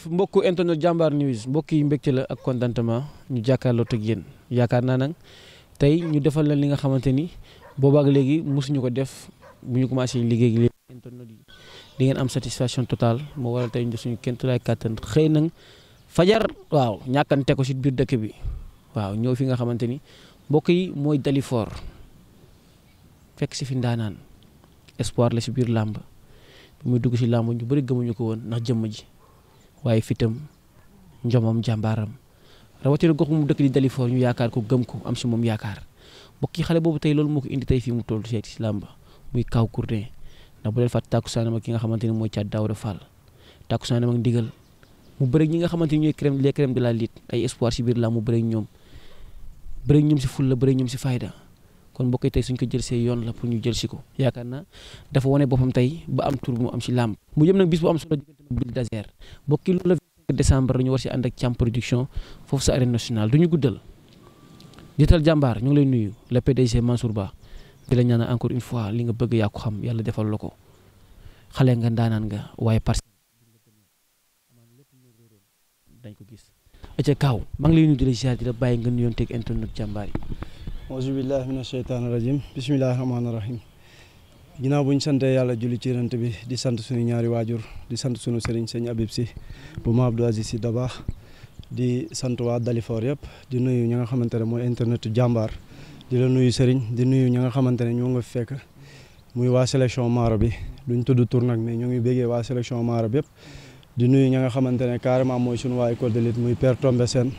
mbokku internet Jambar News mbokk yi mbégte la ak contentement ñu jàkkaarloo ak yéen yaakaar naa nag tey ñu defal leen li nga xamante ni boobaak léegi mosuñu ko def bu ñu commencé liggéey gi léegi internet yi di ngeen am satisfaction totale moo waral tey ñu def suñu kéemtulaay kàttan xëy na fajar waaw ñàkkante ko si biir dëkk bi waaw ñëw fi nga xamante ni mbokk yi mooy Dalifort fekk si fi ndaanaan espoir la si biir làmb bi muy dugg si làmb ñu bëri gëmuñu ko woon ndax jëmm ji waaye fitam njomam jàmbaaram rawatina gox mu dëkk di Dalifort ñu yaakaar ko gëm ko am si moom yaakaar mbokk yi xale boobu tey loolu moo ko indi tey fii mu toll seeti si làmb muy Kaw Gourdin ndax bu leen fàtte tàkkusaanam ak ki nga xamante ni mooy Thiat Daouda Fall tàkkusaanam ak ndigal mu bëri ñi nga xamante ni ñooy les crèmes de la lutte ay espoir si biir làmb mu bëri ñoom si fulla bëri ñoom si fayda kon mbokk yi tey suñ ko jël see yoon la pour ñu jël si ko yaakaar naa dafa wane boppam tey ba am tur mu am si làmb mu jëm nag bis bu am solo diggante ak Bulldozer mbokk yi loolu la 25 décembre la ñu war si ànd ak Thiam production foofu sa arène nationale du ñu guddal jiital jàmbaar ñu ngi lay nuyu le PDG Mansour Ba di la ñaanal encore une fois li nga bëgg yaa ko xam yàlla defal la ko xale nga ndaanaan nga waaye parce dañ ko gis aca Kaw maa ngi lay nuyu di la ziar di la bàyyi nga nuyoon teg internet jàmbaar yi auzu billahi mina sheytaani rajim bismillahi rahmaani rahim ginnaaw bu ñu santee yàlla julli ci yonent bi di sant suñu ñaari waajur di sant suñu sëriñ sëñ Abib si bu ma Abdou Aziz si Dabaax di sant waa Dalifort yëpp di nuyu ñi nga xamante ne mooy internet jàmbaar di la nuyu sëriñ di nuyu ñi nga xamante ne ñoo nga fekk muy waa sélection Maaro bi duñ tudd tur nag mais ñoo ngi béggee waa sélection Maaro bi yëpp di nuyu ñi nga xamante ne carrément mooy suñu waa école de lutte muy Père Tombe Sène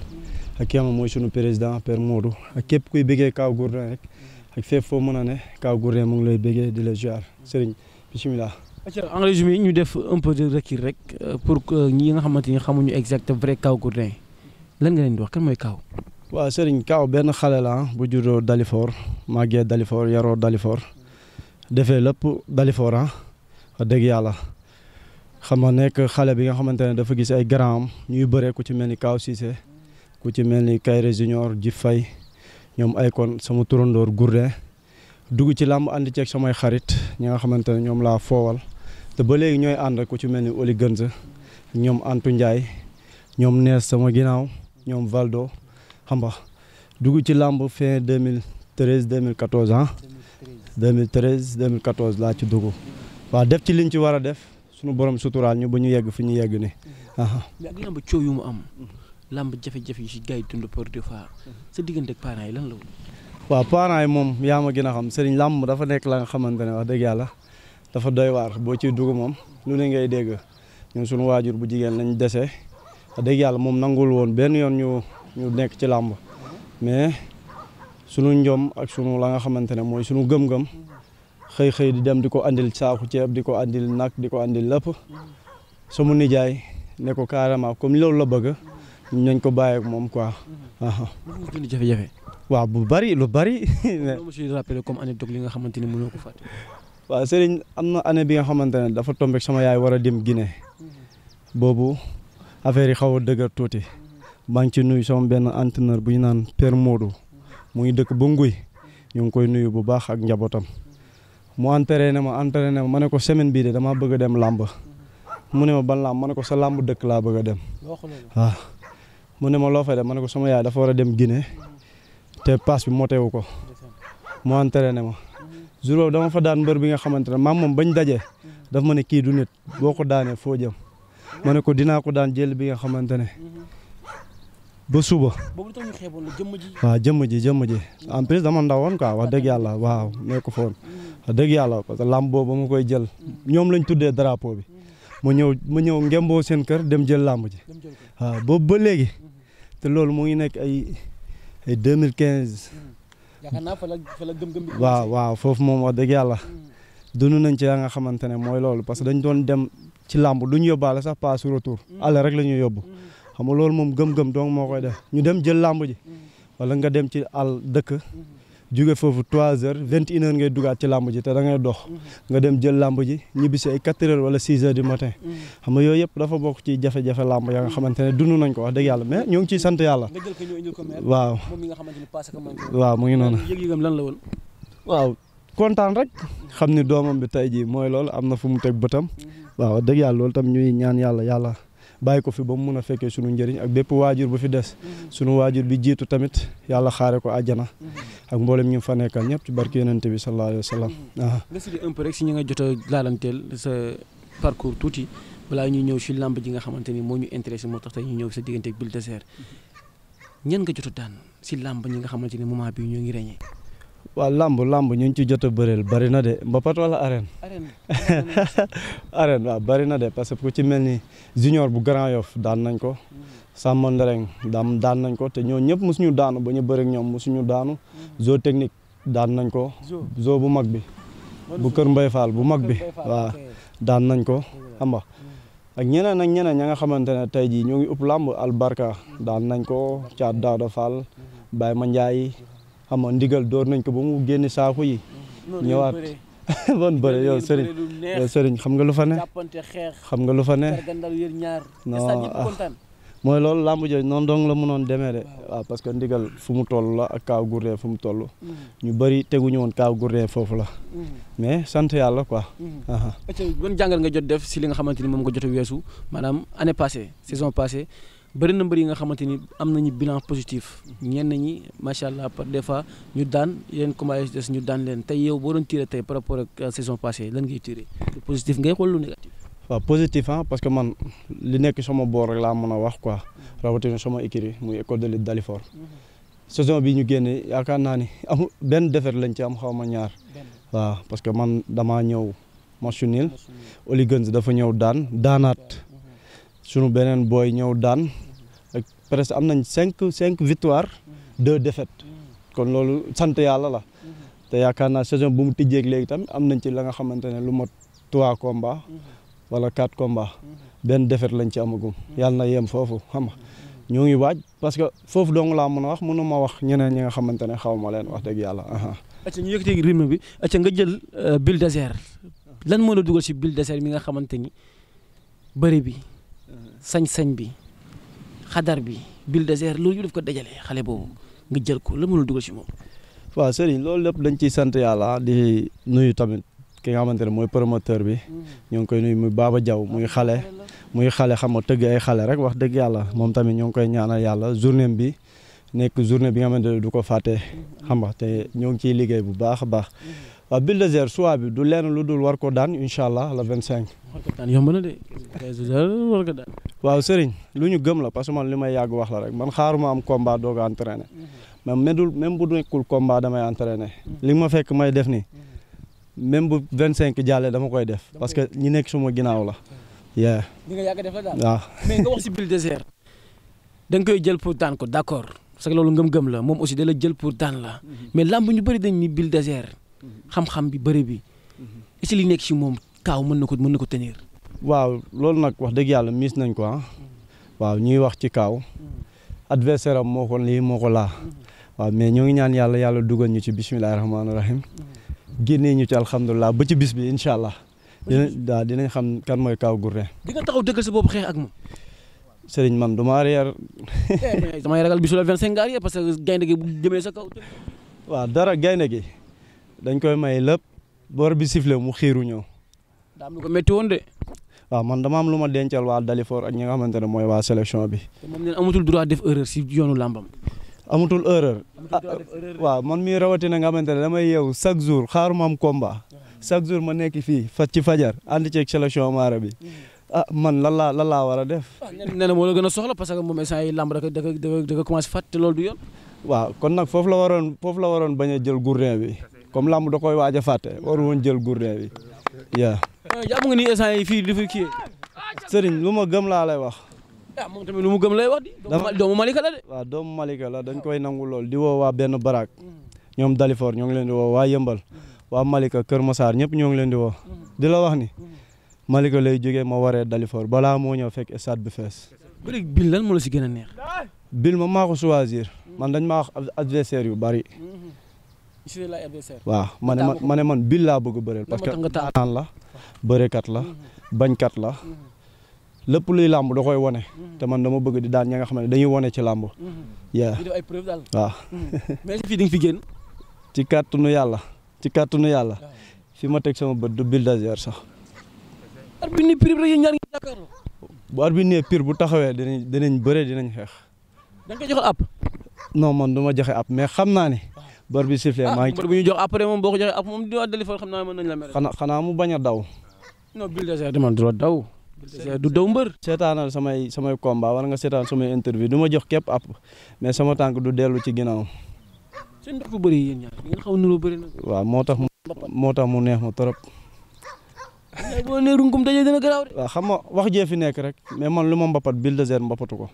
ak kii mooy suñu président Père Modou ak képp kuy bëggee Kaw Gourdin rek ak fépp foo mën a ne Kaw Gourdin mu ngi lay bëggee di la ziar sëriñ bisimilah. en résumé ñu def un peu de recul rek pour ñi nga xamante ni xamuñu exact vrai Kaw Gourdin lan nga leen di wax kan mooy Kaw. waaw sëriñ Kaw benn xale la bu juddoo Dalifort màggee Dalifort yaroo Dalifort defee lépp Dalifort wax dëgg yàlla xam nga nekk xale bi nga xamante ne dafa gis ay grand am ñuy bëree ku ci mel ni Kaw Cissé. ku ci mel ni Kayre Junior ji fay ñoom ay kon sama turandoor Gourdin dugg ci làmb ànd ceeg samay xarit ñi nga xamante ne ñoom laa foowal te ba léegi ñooy ànd ku ci mel ni Oli Gënz ñoom Antou Ndiaye ñoom Nees sama ginnaaw ñoom Valdo xam nga dugg ci làmb fin 2013 2014 ah 2013 2014 laa ci dugg waaw def ci liñ ci war a def suñu borom suturaal ñu ba ñu yegg fi ñu yegg ni mais ak làmb coow yu mu am làmb jafe-jafe yi si gars yi dund pour des fois sa diggante ak parents yi lan la woon. waaw parents yi moom yaa ma gën a xam sëriñ làmb dafa nekk la nga xamante ne wax dëgg yàlla dafa doy waar boo ciy dugg moom lu ne ngay dégg ñun suñu waajur bu jigéen lañ dese wax dëgg yàlla moom nangul woon benn yoon ñu nekk ci làmb mais sunu njom ak sunu la nga xamante ne mooy sunu gëm-gëm xëy di dem di ko andil saaku ceeb di ko andil nag di ko andil lépp sama nijaay ne ko carrément comme loolu la bëgg. ñooñ ko bàyyi ak moom quoi. jafe-jafe. waaw bu bari lu bari. loolu monsieur rappelé comme anecdote li nga xamante ni mënoo ko fàtte. waaw Serigne am na année bi nga xamante ne dafa tombé sama yaay war a dem Guinée boobu affaire yi xaw a dëgër tuuti maa ngi ci nuyu sama benn entraîneur bu ñu naan Père Modou mu ngi dëkk ba Nguy ñu ngi koy nuyu bu baax ak njabootam mu entraîné ma ne ko semaine bii de damaa bëgg a dem làmb mu ne ma ban làmb ma ne ko sa làmb dëkk laa bëgg a dem waaw. mu ne ma loo fay dem ma ne ko sama yaay dafa war a dem Guinée te paas bi motewu ko mu entraîné ma jour boobu dama fa daan mbër bi nga xamante ne maam moom bañ dajee daf ma ne kii du nit boo ko daanee foo jëm ma ne ko dinaa ko daan jël bi nga xamante ne ba suba. waaw jëmm ji en plus dama ndawoon quoi wax dëgg yàlla waaw nee ko foon wax dëgg yàlla parce que làmb boobu ba ma koy jël ñoom lañ tuddee drapeau bi ma ñëw ngemboo seen kër dem jël làmb ji waaw boobu ba léegi. te loolu mu ngi nekk ay 2015. yaakaar naa fa la gëm-gëm bi. waaw foofu moom wax dëgg yàlla dund nañ ci la nga xamante ne mooy loolu parce que dañ doon dem ci làmb du ñu yóbbaale sax pas sur retour aller rek la ñuy yóbbu xam nga loolu moom gëm-gëm donc moo koy def ñu dem jël làmb ji wala nga dem ci àll dëkk jóge foofu 3 heures 21 heures ngay dugaat ci làmb ji te da ngay dox nga dem jël làmb ji ñibbi si ay 4 heures wala 6 heures du matin xam nga yooyu yëpp dafa bokk ci jafe-jafe làmb ya nga xamante ne dund nañ ko wax dëgg yàlla mais ñoo ngi ciy sant yàlla. waaw waaw mu ngi noonu. yëg-yëgam lan la woon. waaw kontaan rek xam ni doomam bi tey jii mooy loolu am na fu mu teg bëtam waaw wax dëgg yàlla loolu tam ñuy ñaan yàlla bàyyi ko fi ba mu mun a fekkee sunu njëriñ ak bépp waajur bu fi des sunu waajur bi jiitu tamit yàlla xaare ko àjjana ak mboolem ñu fa nekkal ñëpp ci barke yonent bi sallallahu alayhi wa sallam. nga si un peu rek si ñi nga jot a laalanteel sa parcours tuuti balaa ñuy ñëw si làmb ji nga xamante ni moo ñu intéressé moo tax tey ñu ñëw sa diggante ak Bulldozer ñan nga jot a daan si làmb ñi nga xamante ni moment bi ñoo ngi reñee. waaw làmb ñu ngi ci jot a bëreel bari na de mbapat wala arène. arène waaw bari na de parce que ku ci mel ni junior bu Grand Yoff daan nañ ko. Samba Ndereng daan nañ ko te ñoo ñëpp mosuñu daanu ba ñu bëri ak ñoom mosuñu daanu. Zo technique daan nañ ko. Zo bu mag bi. bu Kër Mbay Fall bu mag bi waaw daan nañ ko xam nga ak ñeneen ña nga xamante ne tey jii ñoo ngi ëpp làmb albarka daan nañ ko Caat Daada Fall Baye Mandiaye xam nga ndigal door nañ ko ba mu génne saaku yi ñëwaat bon bëre yow Serigne xam nga lu fa ne xam nga lu fa ne non mooy loolu làmb jooju noonu dong la mënoon demee de waaw parce que ndigal fu mu toll la ak Kaaw Gourdin fu mu toll ñu bëri teguñu woon Kaaw Gourdin foofu la mais sant yàlla quoi. ban jàngal nga jot def si li nga xamante ni moom nga jot a weesu maanaam année passée saison passée bëri na mbër yi nga xamante ni am nañu bilan positif ñenn ñi macha allah par des fois ñu daan yeneen combat yi des ñu daan leen tey yow boo doon tiré tey par rapport ak saison passée lan ngay tiré positif ngay xool lu négatif. waaw positif parce que man li nekk sama boor rek laa mën a wax quoi rawatina sama écurie muy école de lutte Dalifort saison bi ñu génne yaakaar naa ni amul benn défaite lañ ci am xaw ma ñaar waaw parce que man damaa ñëw match nul Oli Guns dafa ñëw daanaat sunu beneen booy ñëw daan ak presque am nañ cinq victoire 2 défaites kon loolu sant yàlla la te yaakaar naa saison bu mu tijjeeg léegi tamit am nañ ci la nga xamante ne lu mot 3 combats wala 4 combats benn défaite lañ ci amagum yàlla na yem foofu xam nga ñoo ngi waaj parce que foofu dong laa mën a wax mënu ma wax ñeneen ñi nga xamante ne xaw ma leen wax dëgg yàlla. acca ñu yëkkati rythme bi acca nga jël Bulldozer lan moo la dugal si Bulldozer mi nga xamante ni bëri bi sañ-sañ bi xadar bi Bulldozer loolu ñu def ko dajale xale boobu nga jël ko lan moo la dugal si moom. waaw Serigne loolu lépp dañ ciy sant yàlla di nuyu tamit. ki nga xamante ne mooy promoteur bi ñoo ngi koy nuyu muy Baba Diaw muy xale xam nga tëgg ay xale rek wax dëgg yàlla moom tamit ñoo ngi koy ñaanal yàlla journée bi nekk journée bi nga xamante ne du ko fàtte xam nga te ñoo ngi ciy liggéey bu baax a baax waaw Bulldozer choix bi du lenn lu dul war ko daan incha allah le 25. war ko daan yomb na de war ko daan. waaw Serigne lu ñu gëm la parce que man li may yàgg wax la rek man xaaruma am combat doog a entraîné même bu nekkul combat damay entraîné li ma fekk may def nii. même bu 25 jàllee dama koy def parce que ñi nekk suma ginnaaw la. li nga yàgg def la daal. waaw mais nga wax si Bulldozer da nga koy jël pour daan ko d'accord parce que loolu ngëm-ngëm la moom aussi da la jël pour daan la mais lamb ñu bëri dañ ni Bulldozer xam-xam bi bëri bi est-ce que li nekk si moom Kaaw mën na ko tenir. waaw loolu nag wax dëgg yàlla miis nañ ko waaw ñuy wax ci Kaaw adversaire am moo ko lii moo ko laa waaw mais ñoo ngi ñaan yàlla dugal ñu ci bismillahi rahmaani rahim. génnee ñu ci alhamdulilah ba ci bis bi incha allah dinañ xam kan mooy Kaaw Gourdin. di nga taxaw dëggal sa boobu xeex ak moom. Serigne man du ma arrière. damay ragal bisu la 25 nga arrière parce que gaynde gi bu jëmee sa kaw. waaw dara gaynde gi dañ koy may lépp boor bi sifflé mu xiiru ñëw. daa am lu ko métti woon de. waaw man dama am lu ma dencal waa Dalifort ak ñi nga xamante ne mooy waa sélection bi. te moom nee amatul droit def erreur si yoonu làmbam. amatul erreur waaw man mii rawatina nga xamante ne damay yeewu chaque jour xaaruma am combat chaque jour ma nekk fii ci fajar ànd ceeg sélection maara bi man lan laa war a def. nee na moo la gën a soxla parce que moom instant yi lamb da ko commencé fàtte te loolu du yoon. waaw kon nag foofu la waroon bañ a jël Gourdin bi comme lamb da koy waaj a fàtte waru woon jël Gourdin bi yaa. jàpp nga ni instant yi fii dafa kii. Serigne lu ma gëm laa lay wax. moom tamit lu mu gëm lay wax di. doomu Malika la de. waaw doomu Malika la dañ koy nangu lool di woo waa benn baraak ñoom Dalifort ñoo ngi leen di woo waa Yëmbal waa Malika Kër Massar ñëpp ñoo ngi leen di woo di la wax ni Malika lay jógee ma waree Dalifort balaa moo ñëw fekk stade bi fees. bëri bil lan moo la si gën a neex. bil ma maa ko choisir man dañ maa wax adversaire yu bari. waaw ma ne man bil laa bëgg a bëreel parce que daan la bërekat la bañkat la. lépp luy làmb da koy wone te man dama bëgg di daan ña nga xam ne dañuy wone ci làmb. yaa di def ay preuve daal. waaw. mais fii di nga fi génn. ci kàttanu yàlla. fi ma teg sama bët du Bulldozer sax. ar bi ni prix rek ñaar ngi jàkkaarloo. bu arbitre nee pire bu taxawee dinañ bëre dinañ xeex. da nga koy jox app. non man du ma joxe app mais xam naa ne. bu arbitre sifflé maa ngi. bu ñu jox après moom boo ko joxee app moom di Dalifor xam naa mën nañ la mere. xanaa mu bañ a daw. non Bulldozer man du la daw. Bulldozer du daw mbër. seetaanal samay combat wala nga seetaan samay interview du ma jox képp app mais sama tànk du dellu ci ginnaaw. seen ndox bu bëri yéen ñaar ngeen xaw nuroo bëri nag. waaw moo tax mu neex ma trop. boo nee runkum daje dina garaaw de. waaw xam nga wax jee fi nekk rek mais man lu ma mbapat Bulldozer mbapatu ko.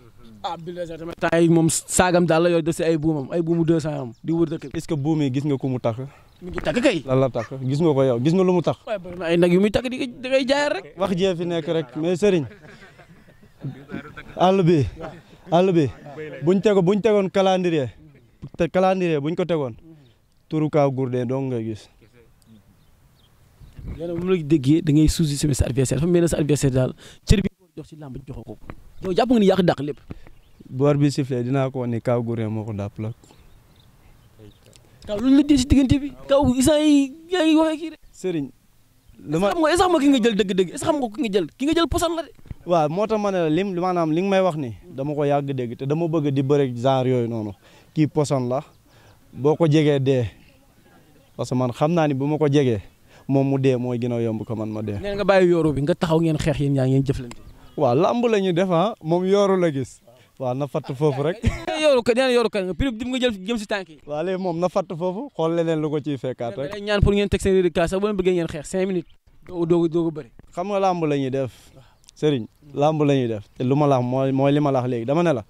Bulldozer tamit temps yi moom saagam daal la yooyu def si ay buumam ay buumu 200 am di wër dëkk. est-ce que buum yi gis nga ku mu takk. mi ngi takk kay. lan la takk gis nga ko yow gis nga lu mu takk. waaye bëri na ay nag yu muy takk di ngay jaayal rek. wax jee fi nekk rek mais Serigne àll bi buñ tegoon calendrier buñ ko tegoon turu Kaw Gourdin dong ngay gis. yéen a moom la déggee da ngay sous-estimer sa adversaire dafa mel ne sa adversaire daal cër bi ko jox ci làmb joxoo ko yow jàpp nga ni yàq dàq lépp. bu arbitre bi sifflé dinaa ko wax ni Kaw Gourdin moo ko dàpp la. Kaw loolu la dee si diggante bi Kaw isaan yi yaa ngi waxee kii de. Serigne. xam nga xam nga ki nga jël dëgg-dëgg est-ce que xam nga ki nga jël posan la de. waaw moo tax ma ne la maanaam li nga may wax ni dama ko yàgg dégg te dama bëgg di bëre genre yooyu noonu kii posan la boo ko jegee dee parce que man xam naa ni bu ma ko jegee moom mu dee mooy gën a yomb ko man ma dee. nee nga bàyyi yooru bi nga taxaw ngeen xeex yéen ñaa ngeen jëflante. waaw lamb la ñuy def moom yooru la gis. waaw na fatt foofu rek. yooru ka nee na yooru ka nga prix nga jëm si tànk yi. waaw léegi moom na fatt foofu xool leneen lu ko ciy fekkaat rek. da ñaan pour ngeen teg seen rédicat sax bu leen bëggee ngeen xeex 5 minutes. doo ko bëri. xam nga lamb la ñuy def Serigne lamb la ñuy def te lu ma la wax mooy li ma la wax léegi dama ne la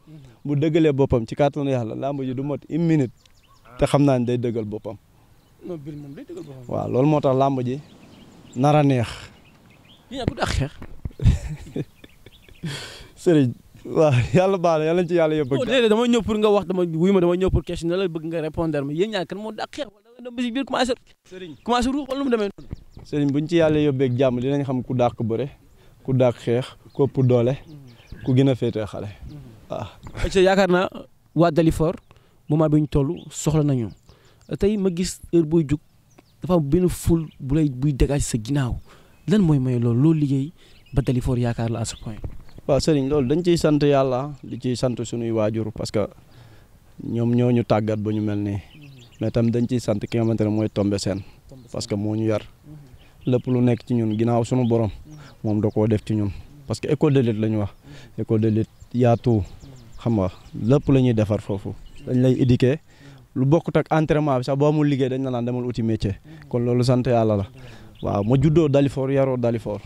bu dëggalee boppam ci kàttanu yàlla lamb ji du mot 1 minute te xam naa ne day dëggal boppam. non bii moom day dëggal boppam. waaw loolu moo tax lamb ji nar a neex. yéen a ak xeex. Serigne waaw yàlla baal yàlla ci yàlla yóbbu. déedéet dama ñëw pour nga wax dama ñëw pour question la bëgg nga répondre ma yéen ñaar kan moo dàq xeex wala da nga dem ba si biir commencé ruux wala nu mu demee noonu. Serigne buñ ci yàlla yóbbeeg jàmm dinañ xam ku dàq bëre ku dàq xeex ku ëpp doole ku gën a féetee xale waaw. yaakaar naa waa Dalifor moment bi ñu toll soxla nañu tey ma gis heure booy jug dafa am benn ful buy dégage sa ginnaaw lan mooy may loolu liggéey ba Dalifor yaakaar la à ce point. waaw Serigne loolu dañ ciy sant yàlla di ciy sant suñuy waajur parce que ñoom ñoo ñu tàggat ba ñu mel nii mais tam dañ ciy sant ki nga xamante ne mooy Tombe Sène parce que moo ñu yar lépp lu nekk ci ñun ginnaaw suñu borom moom da koo def ci ñun parce que école de lutte la ñu wax école de lutte yaatu xam nga lépp la ñuy defar foofu dañ lay éduquer lu bokkut ak entraînement bi sax boo amul liggéey dañ la naan demal uti métier kon loolu sant yàlla la waaw ma juddoo Dalifor yaroo Dalifor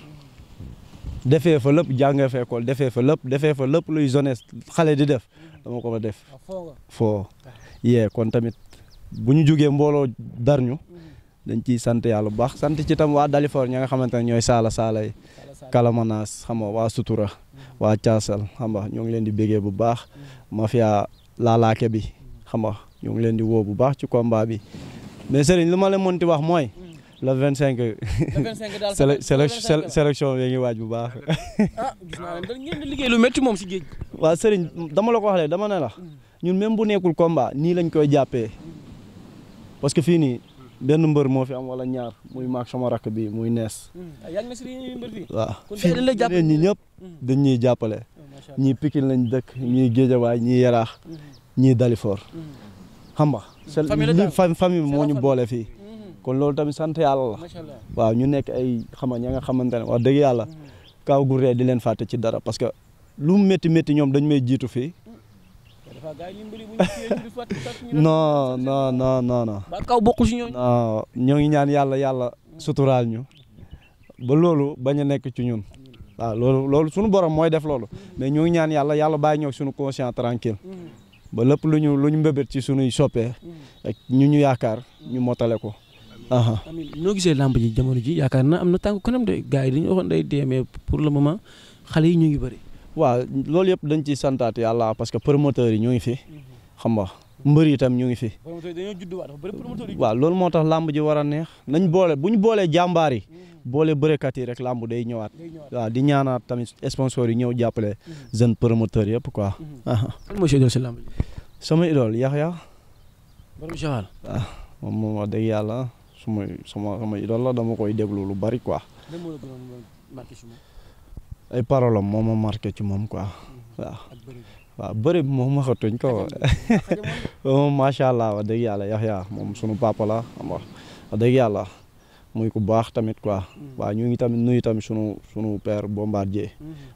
defee fa lépp jàngee fa école defee fa lépp luy jeunesse xale di def dama ko fa def foo yee kon tamit bu ñu jógee mbooloo dar ñu dañ ciy sant yàlla bu baax sant ci tam waa Dalifor ña nga xamante ne ñooy saala yi Kalamanaas xam nga waa Sutura waa Caasal xam nga ñoo ngi leen di bégee bu baax mafia laalaake bi xam nga ñoo ngi leen di woo bu baax ci combat bi mais Serigne lu ma leen mënti wax mooy le 25. sélection bi ngi waaj bu baax. gis naa leen ngeen di liggéey lu métti moom si géej. waaw Serigne dama la ko waxee dama ne la ñun même bu nekkul combat nii lañ koy jàppee parce que fii nii benn mbër moo fi am wala ñaar muy maag sama rakk bi muy nees. waaw fii ñi ñëpp dañ ñuy jàppale. ñii Pikine lañ dëkk ñii Géejawaay ñii Yaraax ñii Dalifor. xam nga famille moo ñu boole fii. kon loolu tamit sant yàlla la waaw ñu nekk ay ña nga xamante ne wax dëgg yàlla Kaw Gourdin di leen fàtte ci dara parce que lu mu métti ñoom dañ may jiitu fii. non. Kaw bokku si ñooñu. non ñoo ngi ñaan yàlla suturaal ñu ba loolu bañ a nekk ci ñun waaw loolu suñu borom mooy def loolu mais ñoo ngi ñaan yàlla bàyyi ñoo suñu conscience tranquille ba lépp lu ñu mbébét ci suñuy soppee ak ñu yaakaar ñu motale ko. amiin noo gisee lamb ji jamono ji yaakaar na am na tànk kanam de gars yi dañu waxoon day dee mais pour le moment xale yi ñu ngi bëri. waaw loolu yëpp dañ ciy santaat yàlla parce que promoteurs yi ñu ngi fi xam nga mbër yi tam ñu ngi fi. waaw loolu moo tax lamb ji war a neex nañ boole bu ñu boolee jàmbaar yi boole bërekat yi rek lamb day ñëwaat. waaw di ñaanaat tamit sponsors yi ñëw jàppale jeune promoteurs yëpp quoi. kan mooy sa idole si lamb ji. sama idole Yaxya. borom Joal. waaw moom wax dëgg yàlla. sama idole la dama koy déglu lu bari quoi. ay parolam moo ma marqué ci moom quoi waaw. waaw bëri bi moom waxatuñ ko moom macha allah wax dëgg yàlla Yaxya moom sunu papa la xam nga wax dëgg yàlla muy ku baax tamit quoi waaw ñu ngi tamit nuyu tamit sunu père Bombardier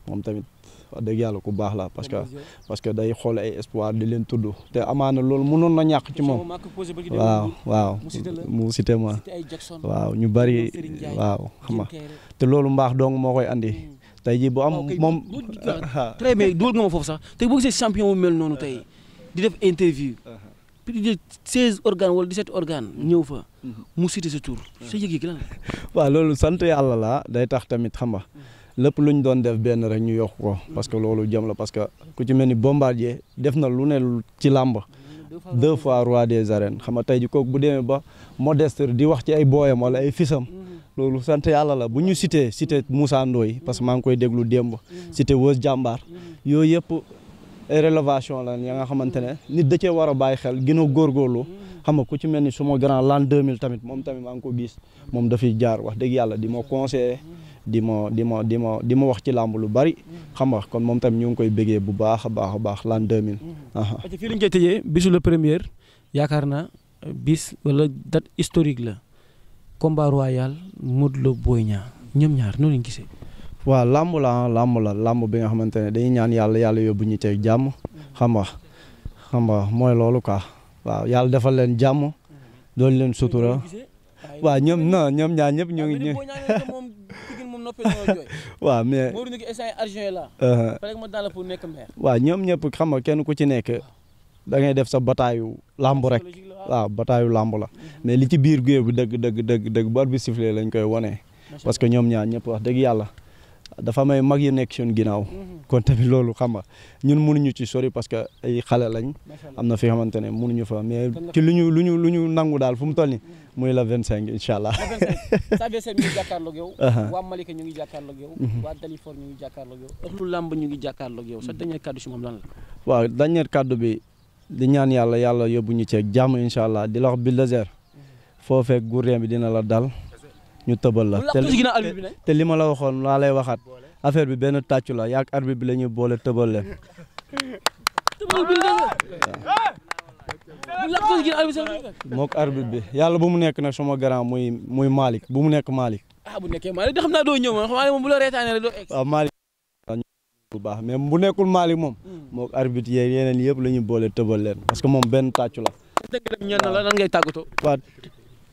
moom tamit wax dëgg yàlla ku baax la parce que day xool ay espoir di leen tudd te amaana loolu mënoon na ñàkk ci moom waaw mu cité ma waaw ñu bari waaw xam nga te loolu mbaax dong moo koy andi tey jii bu am moom très bien dugal nga ma foofu sax tey boo gisee champion bu mel noonu tey di def interview plus de 16 organes wala 17 organes ñëw fa mu cité sa tur sa yëg-yëg lan la. waaw loolu sant yàlla la day tax tamit xam nga lépp lu ñu doon def benn rek ñu yokk ko parce que loolu jëm la parce que ku ci mel ni Bombardier def na lu ne ci làmb 2 fois roi des arènes xam nga tey ji kooku bu demee ba modeste di wax ci ay booyam wala ay fisam loolu sant yàlla la bu ñu cité Moussa Ndoye parce que maa ngi koy déglu démb cité Wës Jàmbaar yooyu yëpp ay rélévation la ya nga xamante ne nit da cee war a bàyyi xel gën a góorgóorlu xam nga ku ci mel ni suma grand l'an 2000 tamit moom tamit maa ngi ko gis moom dafiy jaar wax dëgg yàlla di ma conseillé di ma wax ci làmb lu bari xam nga kon moom tamit ñu ngi koy bëggee bu baax a baax l'an 2000. fii lañ koy tëjee bisu le premier yaakaar naa bis wala date historique la combat royal Modou Lo Boy Niang ñoom ñaar noonu lañ gisee. waaw làmb la bi nga xamante ne dañuy ñaan yàlla yóbbu ñu ceeg jàmm xam nga mooy loolu quoi waaw yàlla defal leen jàmm doon leen sutura waaw ñoom ñaar ñëpp ñoo ngi waaw mais waaw ñoom ñëpp xam nga kenn ku ci nekk da ngay def sa bataayu làmb rek waaw bataayu làmb la mais li ci biir géew bi dëgg bu arbitre sifflé lañ koy wone parce que ñoom ñaar ñëpp wax dëgg yàlla dafa may mag yu nekk suñu ginnaaw kon tamit loolu xam nga ñun mënuñu ci sori parce que ay xale lañ am na fi xamante ne mënuñu fa mais ci lu ñu nangu daal fu mu toll ni muy la 25 incha allah. sa adversaire ñu ngi jàkkaarloog yow. waa Malika ñu ngi jàkkaarloog yow. waa Dalifort ñu ngi jàkkaarloog yow. ëttu làmb ñu ngi jàkkaarloog yow sa dernier kàddu si moom lan la. waaw dernier kàddu bi di ñaan yàlla yóbbu ñu ceeg jàmm incha allah di la wax Bulldozer foo fekk gurreen bi dina la dal. ñu tëbal la te li ma la waxoon laa lay waxaat affaire bi benn tàccu la yaak arbitre bi la ñuy boole tëbal leen. mook arbitre bi yàlla bu mu nekk nag sama grand muy Malick bu mu nekk Malick. bu nekkee Malick xam naa doo ñëw man xam naa moom bu la reetaanee rek doo egg. waaw Malick bu baax mais bu nekkul Malick moom. mook arbitre yeneen yëpp la ñuy boole tëbal leen parce que moom benn tàccu la. dëgg la ñaan la lan ngay tàggatoo.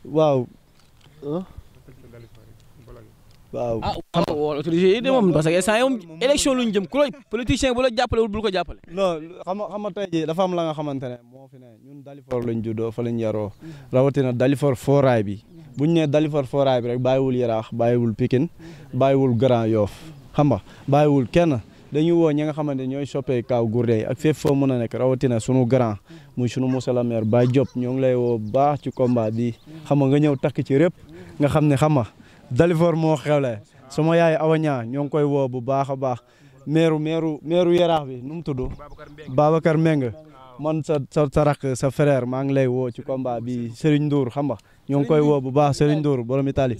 waaw. waaw autorité yi de moom parce que instant yi moom élection lu ñu jëm ku la politicien bu la jàppale bul ko jàppale. non xam nga tey jii dafa am la nga xamante ne moo fi ne ñun Dalifort lañ juddoo fa lañ yaroo rawatina Dalifort fooraay bi bu ñu nee Dalifort fooraay bi rek bàyyiwul Yaraax bàyyiwul Pikine bàyyiwul Grand Yoff xam nga bàyyiwul kenn dañuy woo ñi nga xamante ñooy soppee Kaw Gourdin ak fépp foo mën a nekk rawatina sunu grand muy sunu monsieur le maire Baye Diop ñoo ngi lay woo baax ci combat bi xam nga ñëw takk ci répp nga xam ne xam nga Dalifort moo xewle sama yaay awaña ñoo ngi koy woo bu baax a baax meeru Yaraax bi nu mu tudd Babacar Meng man sa rakk sa frère maa ngi lay woo ci combat bi Serigne Ndour xam nga ñoo ngi koy woo bu baax Serigne Ndour borom Italie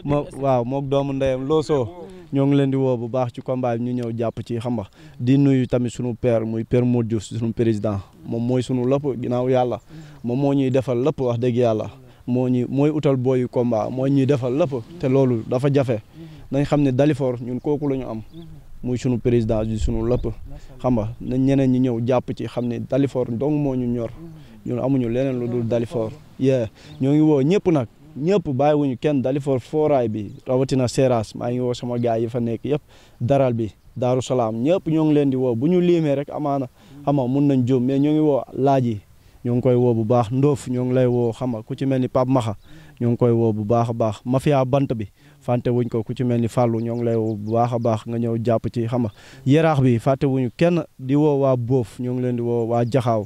waaw mook doomu ndeyam Loso ñoo ngi leen di woo bu baax ci combat bi ñu ñëw jàpp ci xam nga di nuyu tamit sunu père muy père Modou Diouf sunu président moom mooy sunu lépp ginnaaw yàlla moom moo ñuy defal lépp wax dëgg yàlla mooy utal booyu combat mooy ñuy defal lépp te loolu dafa jafe dañ xam ne Dalifort ñun kooku la ñu am muy sunu président di sunu lépp xam nga nañ ñeneen ñi ñëw jàpp ci xam ne Dalifort dong moo ñu ñor ñun amuñu leneen lu dul Dalifort ñoo ngi woo ñëpp nag ñëpp bàyyiwuñu kenn Dalifort fooraay bi rawatina Seras maa ngi woo sama gaay yi fa nekk yëpp daral bi Daaru Salaam ñëpp ñoo ngi leen di woo bu ñu liimee rek amaana xam nga mun nañ jóom mais ñoo ngi woo laaj yi ñoo ngi koy woo bu baax Ndoof ñoo ngi lay woo xam nga ku ci mel ni Pape Maxa ñoo ngi koy woo bu baax a baax mafia bant bi fàtte wuñ ko ku ci mel ni Fallou ñoo ngi lay woo bu baax a baax nga ñëw jàpp ci xam nga Yaraax bi fàtte wuñu kenn di woo waa Boof ñoo ngi leen di woo waa Jaxaaw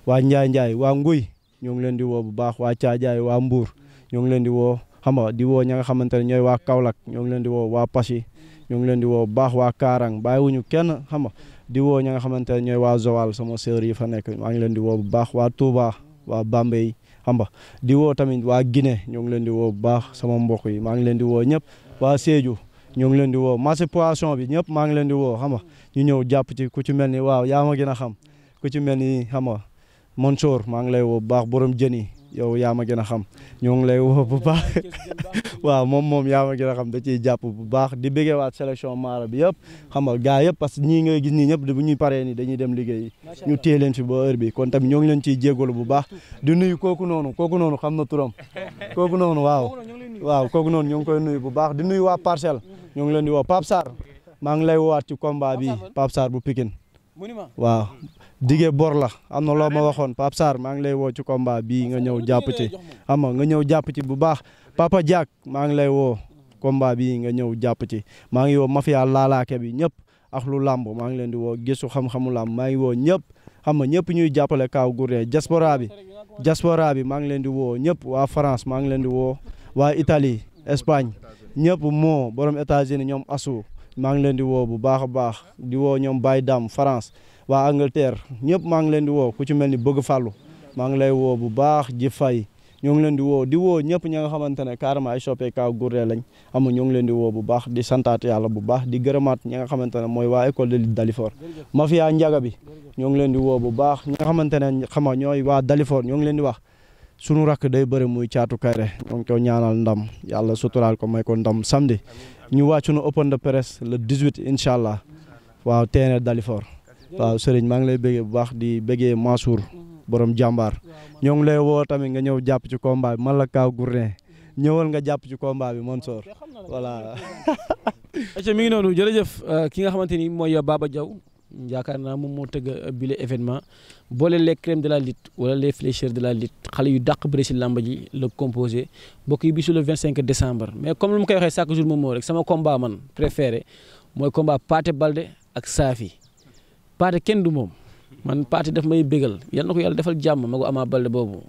waa Njaay waa Nguy ñoo ngi leen di woo bu baax waa Caajaay waa Mbuur ñoo ngi leen di woo xam nga di woo ña nga xamante ne ñooy waa Kaolack ñoo ngi leen di woo waa Passy ñoo ngi leen di woo bu baax waa Kaarang bàyyiwuñu kenn xam nga di woo ña nga xamante ne ñooy waa Joal sama sœur yi fa nekk maa ngi leen di woo bu baax waa Touba waa Bambey xam nga di woo tamit waa Guinée ñoo ngi leen di woo bu baax sama mbokk yi maa ngi leen di woo ñëpp waa Sédhiou ñoo ngi leen di woo marché poisson bi ñëpp maa ngi leen di woo xam nga ñu ñëw jàpp ci ku ci mel ni waaw yaa ma gën a xam ku ci mel ni xam nga Mansour maa ngi lay woo bu baax borom jën yi yow yaa ma gën a xam ñoo ngi lay woo bu baax waaw moom yaa ma gën a xam da ciy jàpp bu baax di bëggee waat sélection Mara bi yëpp xam nga gars yëpp parce que ñii ngay gis nii ñëpp bu ñuy paree nii dañuy dem liggéey ñu téye leen fi ba heure bi kon tamit ñoo ngi leen ciy jégalu bu baax di nuyu kooku noonu xam na turam kooku noonu waaw kooku noonu ñoo ngi koy nuyu bu baax di nuyu waa Parcelles ñoo ngi leen di woo Pape Sarr maa ngi lay woowaat ci combat bi Pape Sarr bu Pikine waaw digee bor la am na loo ma waxoon Pape Sarr maa ngi lay woo ci combat bii nga ñëw jàpp ci xam nga ñëw jàpp ci bu baax Papa Diak maa ngi lay woo combat bii nga ñëw jàpp ci maa ngi woo mafia laalaake bi ñëpp ak lu làmb maa ngi leen di woo gëstu xam-xamu làmb maa ngi woo ñëpp xam nga ñëpp ñuy jàppale Kaw Gourdin diaspora bi maa ngi leen di woo ñëpp waa France maa ngi leen di woo waa Italie Espagne ñëpp moo borom États-Unis ñoom asu maa ngi leen di woo bu baax a baax di woo ñoom Baye Dam France waa Angleterre ñëpp maa ngi leen di woo ku ci mel ni Bëgg Fàllu maa ngi lay woo bu baax ji fay ñoo ngi leen di woo ñëpp ñi nga xamante ne carrément ay soppee Kaw Gourdin lañ xam nga ñoo ngi leen di woo bu baax di santaat yàlla bu baax di gërëmaat ñi nga xamante ne mooy waa école de lutte Dalifort mafia njaga bi ñoo ngi leen di woo bu baax ñi nga xamante ne xam nga ñooy waa Dalifort ñoo ngi leen di wax sunu rakk day bëri muy Caatu Kayre ñoo ngi ko ñaanal ndam yàlla suturaal ko may ko ndam samedi ñu wàcc sunu open de presse le 18 incha allah waaw teene Dalifort waaw Serigne maa ngi lay bëggee bu baax di bëggee Mansour borom jàmbaar ñoo ngi lay woo tamit nga ñëw jàpp ci combat bi man la Kaw Gourdin ñëwal nga jàpp ci combat bi Mansour voilà. ayca mi ngi noonu jërëjëf ki nga xamante ni mooy Baba Diaw yaakaar naa moom moo tëgg bile événement boole les crèmes de la lutte wala les flécheurs de la lutte xale yu dàq bëri si làmb ji la composé mbokk yi bisu le 25 décembre mais comme lu ma koy waxee chaque jour moom moo rek sama combat man préféré mooy combat Pathé Baldé ak Safi Pathé kenn du moom man Pathé daf may bégal yal na ko yàlla defal jàmm ma ko Ama Baldé boobu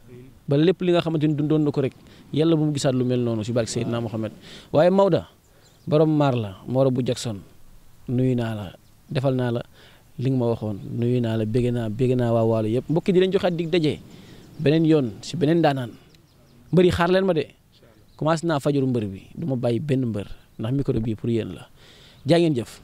ba lépp li nga xamante ni dundoon na ko rek yàlla bu mu gisaat lu mel noonu si barke Seydina Mohamed waaye Maodo borom maar la Moro bu Jackson nuyu naa la defal naa la li nga ma waxoon nuyu naa la bégg naa waa Waalo yëpp mbokki di leen joxaat dig daje beneen yoon si beneen daanaan mbër yi xaar leen ma de commencé naa fajaru mbër bi du ma bàyyi benn mbër ndax micro bii pour yéen la jaa ngeen jëf